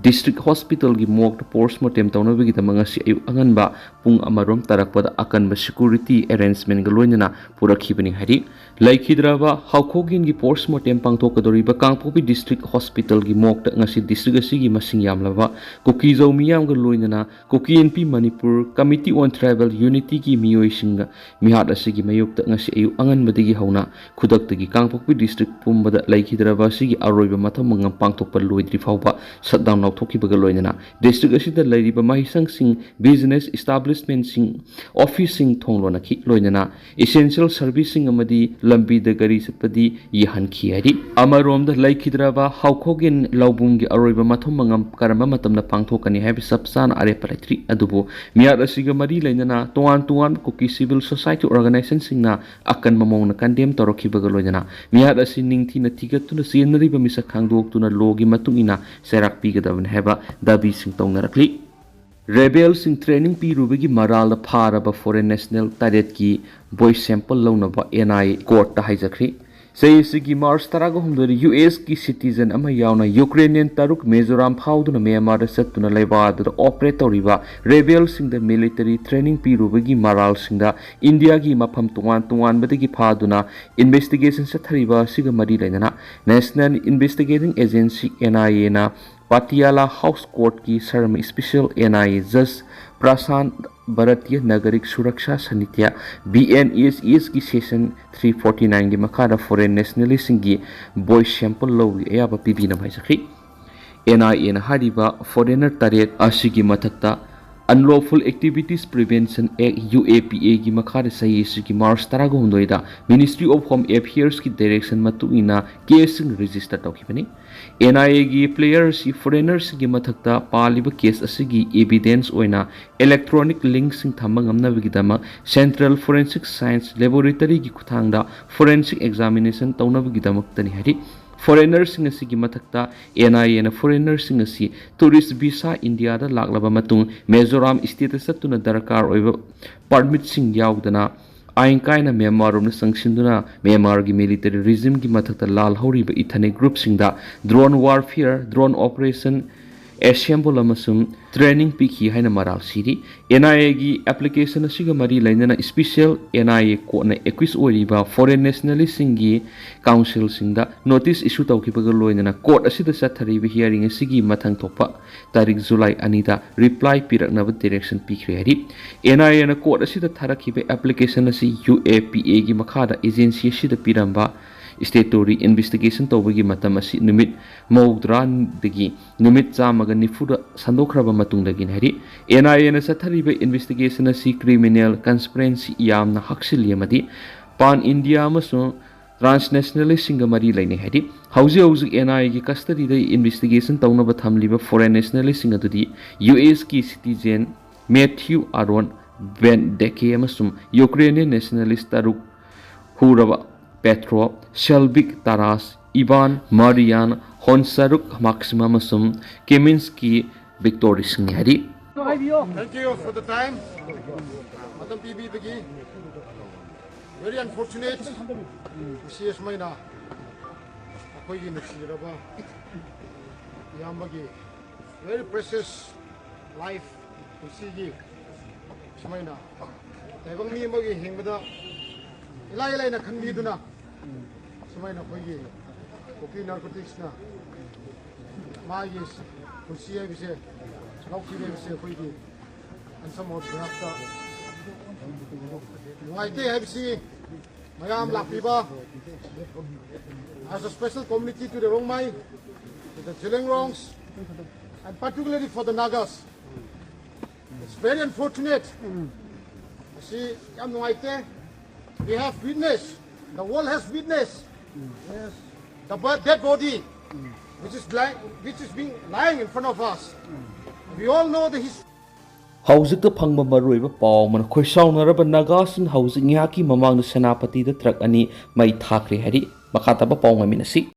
district hospitalꯒꯤ morgueꯇ post mortem ꯇꯧꯅꯕꯒꯤꯗꯃꯛ ꯉꯁꯤ ꯑꯌꯨꯛ ꯑꯉꯟꯕ ꯄꯨꯡ ꯑꯃꯔꯣꯝ ꯇꯥꯔꯛꯄꯗ ꯑꯀꯟꯕ security arrangementꯒ ꯂꯣꯏꯅꯅ ꯄꯨꯔꯛꯈꯤꯕꯅꯤ ꯍꯥꯏꯔꯤ꯫ ꯂꯩꯈꯤꯗ꯭ꯔꯕ ꯍꯥꯎꯈꯣꯒꯤꯟꯒꯤ post mortem ꯄꯥꯡꯊꯣꯛꯀꯗꯧꯔꯤꯕ ꯀꯥꯡꯄꯣꯛꯄꯤ district hospitalꯒꯤ morgueꯇ ꯉꯁꯤ district ꯑꯁꯤꯒꯤ ꯃꯁꯤꯡ ꯌꯥꯝꯂꯕ ꯀꯨꯀꯤꯖꯧ ꯃꯤꯌꯥꯝꯒ ꯂꯣꯏꯅꯅ Kuki N P Manipur Committee on Tribal Unityꯒꯤ ꯃꯤꯑꯣꯏꯁꯤꯡꯒ ꯃꯤꯍꯥꯠ ꯑꯁꯤꯒꯤ ꯃꯥꯌꯣꯛꯇ ꯉꯁꯤ ꯑꯌꯨꯛ ꯑꯉꯟꯕꯗꯒꯤ ꯍꯧꯅ ꯈꯨꯗꯛꯇꯒꯤ ꯀꯥꯡꯄꯣꯛꯄꯤ district ꯄꯨꯝꯕꯗ ꯂꯩꯈꯤꯗ꯭ꯔꯕ ꯑꯁꯤꯒꯤ ꯑꯔꯣꯏꯕ ꯃꯊꯧ ꯃꯉꯝ ꯄꯥꯡꯊꯣꯛꯄ ꯂꯣꯏꯗ꯭ꯔꯤ ꯐꯥꯎꯕ shutdown ꯂꯥꯎꯊꯣꯛꯈꯤꯕꯒ ꯂꯣꯏꯅꯅ district ꯑꯁꯤꯗ ꯂꯩꯔꯤꯕ ꯃꯍꯩꯁꯪꯁꯤꯡ, business establishmentꯁꯤꯡ, officeꯁꯤꯡ ꯊꯣꯡ ꯂꯣꯟꯅꯈꯤ꯫ ꯂꯣꯏꯅꯅ essential serviceꯁꯤꯡ ꯑꯃꯗꯤ ꯂꯝꯕꯤꯗ ꯒꯥꯔꯤ ꯆꯠꯄꯗꯤ ꯌꯥꯍꯟꯈꯤ ꯍꯥꯏꯔꯤ꯫ ꯑꯃꯔꯣꯝꯗ ꯂꯩꯈꯤꯗ꯭ꯔꯕ ꯍꯥꯎꯈꯣꯒꯤꯟ ꯂꯧꯕꯨꯝꯒꯤ ꯑꯔꯣꯏꯕ ꯃꯊꯧ ꯃꯉꯝ ꯀꯔꯝꯕ ꯃꯇꯝꯗ ꯄꯥꯡꯊꯣꯛꯀꯅꯤ ꯍꯥꯏꯕ ꯆꯞ ꯆꯥꯅ ꯑꯔꯦꯞꯄ ꯂꯩꯇ꯭ꯔꯤ꯫ ꯑꯗꯨꯕꯨ ꯃꯤꯍꯥꯠ ꯑꯁꯤꯒ ꯃꯔꯤ ꯂꯩꯅꯅ ꯇꯣꯉꯥꯟ ꯇꯣꯉꯥꯟꯕ ꯀꯨꯀꯤ civil society organizationꯁꯤꯡꯅ ꯑꯀꯟꯕ ꯃꯑꯣꯡꯗ condemn ꯇꯧꯔꯛꯈꯤꯕꯒ ꯂꯣꯏꯅꯅ ꯃꯤꯍꯥꯠ ꯑꯁꯤ ꯅꯤꯡꯊꯤꯅ ꯊꯤꯒꯠꯇꯨꯅ ꯆꯦꯟꯅꯔꯤꯕ ꯃꯤꯁꯛ ꯈꯪꯗꯣꯛꯇꯨꯅ lawꯒꯤ ꯃꯇꯨꯡ ꯏꯟꯅ ꯆꯩꯔꯥꯛ ꯄꯤꯒꯗꯕꯅꯤ ꯍꯥꯏꯕ ꯗꯥꯕꯤꯁꯤꯡ ꯇꯧꯅꯔꯛꯂꯤ꯫ Rebelꯁꯤꯡ training ꯄꯤꯔꯨꯕꯒꯤ ꯃꯔꯥꯜꯗ ꯐꯥꯔꯕ foreign national ꯇꯔꯦꯠꯀꯤ body sample ꯂꯧꯅꯕ N I A courtꯇ ꯍꯥꯏꯖꯈ꯭ꯔꯤ꯫ ꯆꯍꯤ ꯑꯁꯤꯒꯤ March ꯇꯔꯥꯒ ꯍꯨꯝꯗꯣꯏꯗ U Sꯀꯤ citizen ꯑꯃ ꯌꯥꯎꯅ Ukrainian ꯇꯔꯨꯛ ꯃꯤꯖꯣꯔꯥꯝ ꯐꯥꯎꯗꯨꯅ ꯃ꯭ꯌꯥꯟꯃꯥꯔꯗ ꯆꯠꯇꯨꯅ ꯂꯩꯕꯥꯛ ꯑꯗꯨꯗ operate ꯇꯧꯔꯤꯕ rebelꯁꯤꯡꯗ military training ꯄꯤꯔꯨꯕꯒꯤ ꯃꯔꯥꯜꯁꯤꯡꯗ ꯏꯟꯗꯤꯌꯥꯒꯤ ꯃꯐꯝ ꯇꯣꯉꯥꯟ ꯇꯣꯉꯥꯟꯕꯗꯒꯤ ꯐꯥꯗꯨꯅ investigation ꯆꯠꯊꯔꯤꯕ ꯑꯁꯤꯒ ꯃꯔꯤ ꯂꯩꯅꯅ National Investigating Agency N I Aꯅ Patiala House Courtꯀꯤ Sharma special N I A judge Prashant Bharatiya Nagarik Suraksha Sanitya, B N S Sꯀꯤ section three forty nineꯒꯤ ꯃꯈꯥꯗ foreign nationalistꯁꯤꯡꯒꯤ body sample ꯂꯧꯕꯒꯤ ꯑꯌꯥꯕ ꯄꯤꯕꯤꯅꯕ ꯍꯥꯏꯖꯈ꯭ꯔꯤ꯫ N I Aꯅ ꯍꯥꯏꯔꯤꯕ foreigner ꯇꯔꯦꯠ ꯑꯁꯤꯒꯤ ꯃꯊꯛꯇ Unlawful Activities Prevention Act, U A P A ꯒꯤ ꯃꯈꯥꯗ ꯆꯍꯤ ꯑꯁꯤꯒꯤ ꯃꯥꯔꯆ ꯇꯔꯥꯒ ꯍꯨꯝꯗꯣꯏꯗ Ministry of Home Affairs ꯀꯤ direction ꯃꯇꯨꯡ ꯏꯟꯅ case ꯁꯤꯡ register ꯇꯧꯈꯤꯕꯅꯤ꯫ N I A ꯒꯤ player ꯑꯁꯤ foreigner ꯁꯤꯡꯒꯤ ꯃꯊꯛꯇ ꯄꯥꯜꯂꯤꯕ case ꯑꯁꯤꯒꯤ evidence ꯑꯣꯏꯅ electronic link ꯁꯤꯡ ꯊꯝꯕ ꯉꯝꯅꯕꯒꯤꯗꯃꯛ Central Forensic Science Laboratory ꯒꯤ ꯈꯨꯠꯊꯥꯡꯗ forensic examination ꯇꯧꯅꯕꯒꯤꯗꯃꯛꯇꯅꯤ ꯍꯥꯏꯔꯤ꯫ Foreigner ꯁꯤꯡ ꯑꯁꯤꯒꯤ ꯃꯊꯛꯇ N I A ꯅ foreigner ꯁꯤꯡ ꯑꯁꯤ tourist visa India ꯗ ꯂꯥꯛꯂꯕ ꯃꯇꯨꯡ Mizoram state ꯇ ꯆꯠꯇꯨꯅ ꯗꯔꯀꯥꯔ ꯑꯣꯏꯕ permit ꯁꯤꯡ ꯌꯥꯎꯗꯅ ꯑꯥꯏꯟ ꯀꯥꯏꯅ ꯃ꯭ꯌꯥꯟꯃꯥꯔ ꯔꯣꯝꯗ ꯆꯪꯁꯤꯟꯗꯨꯅ ꯃ꯭ꯌꯥꯟꯃꯥꯔꯒꯤ military regime ꯒꯤ ꯃꯊꯛꯇ ꯂꯥꯜꯍꯧꯔꯤꯕ ethnic group ꯁꯤꯡꯗ drone warfare, drone operation, assemble ꯑꯃꯁꯨꯡ training ꯄꯤꯈꯤ ꯍꯥꯏꯅ ꯃꯔꯥꯜ ꯁꯤꯔꯤ꯫ N I A ꯒꯤ application ꯑꯁꯤꯒ ꯃꯔꯤ ꯂꯩꯅꯅ special N I A court ꯅ accused ꯑꯣꯏꯔꯤꯕ foreign nationalist ꯁꯤꯡꯒꯤ counsel ꯁꯤꯡꯗ notice issue ꯇꯧꯈꯤꯕꯒ ꯂꯣꯏꯅꯅ court ꯑꯁꯤꯗ ꯆꯠꯊꯔꯤꯕ hearing ꯑꯁꯤꯒꯤ ꯃꯊꯪ ꯊꯣꯛꯄ ꯇꯥꯔꯤꯛ ꯖꯨꯂꯥꯏ ꯑꯅꯤꯗ reply ꯄꯤꯔꯛꯅꯕ direction ꯄꯤꯈ꯭ꯔꯦ ꯍꯥꯏꯔꯤ꯫ N I A ꯅ court ꯑꯁꯤꯗ ꯊꯥꯔꯛꯈꯤꯕ application ꯑꯁꯤ U A P A ꯒꯤ ꯃꯈꯥꯗ agency ꯑꯁꯤꯗ ꯄꯤꯔꯝꯕ statutory investigation ꯇꯧꯕꯒꯤ ꯃꯇꯝ ꯑꯁꯤ ꯅꯨꯃꯤꯠ ꯃꯧꯗ꯭ꯔꯥꯗꯒꯤ ꯅꯨꯃꯤꯠ ꯆꯥꯝꯃꯒ ꯅꯤꯐꯨꯗ ꯁꯟꯗꯣꯛꯈ꯭ꯔꯕ ꯃꯇꯨꯡꯗꯒꯤꯅꯤ ꯍꯥꯏꯔꯤ꯫ N I A ꯅ ꯆꯠꯊꯔꯤꯕ investigation ꯑꯁꯤ criminal conspiracy ꯌꯥꯝꯅ ꯍꯛꯆꯤꯜꯂꯤ ꯑꯃꯗꯤ pan India ꯑꯃꯁꯨꯡ transnationalist ꯁꯤꯡꯒ ꯃꯔꯤ ꯂꯩꯅꯩ ꯍꯥꯏꯔꯤ꯫ ꯍꯧꯖꯤꯛ ꯍꯧꯖꯤꯛ N I A ꯒꯤ custody ꯗ investigation ꯇꯧꯅꯕ ꯊꯝꯂꯤꯕ foreign nationalist ꯁꯤꯡ ꯑꯗꯨꯗꯤ U S ꯀꯤ citizen Matthew Aaron Van Deke ꯑꯃꯁꯨꯡ Ukrainian nationalist ꯇꯔꯨꯛ ꯍꯨꯔꯕ Petro, Selvik Taras, Ivan Marian, Honsaruk Maxima ꯑꯃꯁꯨꯡ Keminski Victory ꯁꯤꯡꯅꯤ ꯍꯥꯏꯔꯤ꯫ Thank you for the time. ꯃꯇꯝ ꯄꯤꯕꯤꯕꯒꯤ꯫ Very unfortunate. ꯉꯁꯤ ꯑꯁꯨꯃꯥꯏꯅ ꯑꯩꯈꯣꯏꯒꯤ ꯅꯨꯡꯁꯤꯔꯕ ꯏꯌꯥꯝꯕꯒꯤ very precious life, ꯄꯨꯟꯁꯤꯒꯤ ꯁꯨꯃꯥꯏꯅ ꯇꯥꯏꯕꯪ ꯃꯤ ꯑꯃꯒꯤ ꯍꯤꯡꯕꯗ ꯏꯂꯥꯏ ꯂꯥꯏꯅ ꯈꯟꯕꯤꯗꯨꯅ ꯁꯨꯃꯥꯏꯅ ꯑꯩꯈꯣꯏꯒꯤ ꯀꯨꯀꯤ narcotics ꯅ ꯃꯥꯒꯤ ꯄꯨꯟꯁꯤ ꯍꯥꯏꯕꯁꯦ ꯂꯧꯈꯤꯕ ꯍꯥꯏꯕꯁꯦ ꯑꯩꯈꯣꯏꯒꯤ ꯑꯟꯁꯝ ꯑꯣꯐ ꯕ꯭ꯔꯥꯐꯇ ꯅꯨꯡꯉꯥꯏꯇꯦ ꯍꯥꯏꯕꯁꯤ ꯃꯌꯥꯝ ꯂꯥꯛꯄꯤꯕ, as a special community to the Rongmei, to the Zeliangrongs, and particularly for the Nagas, It's very unfortunate. ꯃꯁꯤ ꯌꯥꯝ ꯅꯨꯡꯉꯥꯏꯇꯦ. We have witnessed, the world has witnessed the bo- dead body which is lying, which is being lying in front of us. We all know the history. ꯍꯧꯖꯤꯛꯇ ꯐꯪꯕ ꯃꯔꯨꯑꯣꯏꯕ ꯄꯥꯎ ꯑꯃꯅ, ꯈꯣꯏꯁꯥꯎꯅꯔꯕ ꯅꯥꯒꯥꯁꯤꯡ ꯍꯧꯖꯤꯛ ꯉꯥꯏꯍꯥꯛꯀꯤ ꯃꯃꯥꯡꯗ ꯁꯦꯅꯥꯄꯇꯤꯗ ꯇ꯭ꯔꯛ ꯑꯅꯤ ꯃꯩ ꯊꯥꯈ꯭ꯔꯦ ꯍꯥꯏꯔꯤ꯫ ꯃꯈꯥ ꯇꯥꯕ ꯄꯥꯎ ꯉꯥꯏꯃꯤꯟꯅꯁꯤ꯫